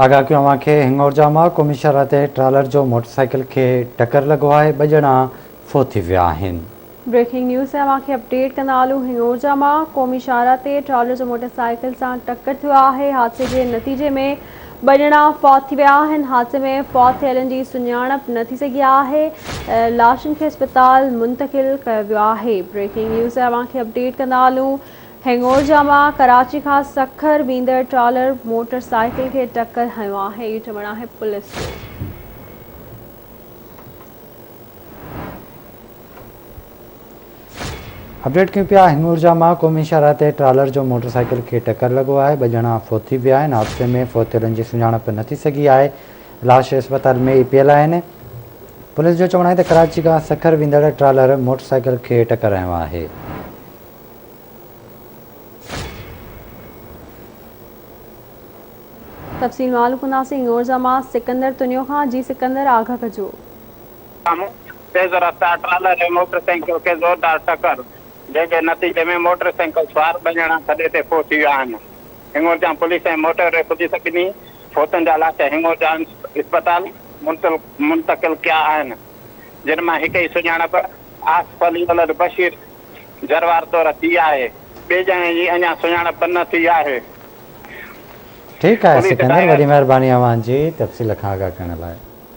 آگاهه ڪيون اوهان کي هڱورجا مان قومي شاهراهه تي ٽرالر جو موٽر سائيڪل کي ٽڪر لڳو آهي ٻه ڄڻا فوت ٿي ويا آهن. بريڪنگ نيوز تي اوهان کي اپڊيٽ ڪندا هلون هڱورجا مان قومي شاهراهه تي ٽرالر جو موٽر سائيڪل سان ٽڪر ٿيو آهي حادثي جي نتيجي ۾ ٻه ڄڻا فوت ٿي ويا آهن حادثي ۾ فوت ٿيلن جي سڃاڻپ نه ٿي سگهي آهي لاشن کي اسپتال منتقل ڪيو ويو آهي بريڪنگ نيوز تي اوهان کي اپڊيٽ ڪندا هلون هڱورجا مان ڪراچي کان سکر ويندڙ ٽرالر موٽر سائيڪل کي ٽڪر هنيو آهي، اهو چوڻ آهي پوليس جو. اپڊيٽ ڪيون پيا هڱورجا مان قومي شاهراهه تي ٽرالر جو موٽر سائيڪل کي ٽڪر لڳو آهي، ٻه ڄڻا فوت ٿي ويا آهن، حادثي ۾ فوت ٿيلن جي سڃاڻپ نه ٿي سگهي آهي، لاش اسپتال ۾ ئي پيل آهن، پوليس جو چوڻ آهي ته ڪراچي کان سکر ويندڙ ٽرالر موٽر سائيڪل کي ٽڪر هنيو آهي. تفصيل معلوم ڪنداسين هڱورجا مان سڪندر تنيو کان جي سڪندر آگاهه ڪجو. سامهون تيز رفتار ٽرالر ۽ موٽر سائيڪل کي زوردار ٽڪر جنهن جي نتيجي ۾ موٽر سائيڪل سوار ٻه ڄڻا ٿڏي تي فوت ٿي ويا آهن. Hingorja police ۽ motor V police ٻنهي فوتن جا لاش هڱورجا اسپتال منتقل ڪيا آهن جن مان هڪ جي سڃاڻپ آصف علي ولد بشير جروار طور ٿي آهي، ٻئي ڄڻي جي اڃا سڃاڻپ نه ٿي آهي. ٺيڪ آهي پوليس سڪندر ڊرائيور. وڏي مهرباني اوهان جي تفصيل کان آگاهه ڪرڻ لاء.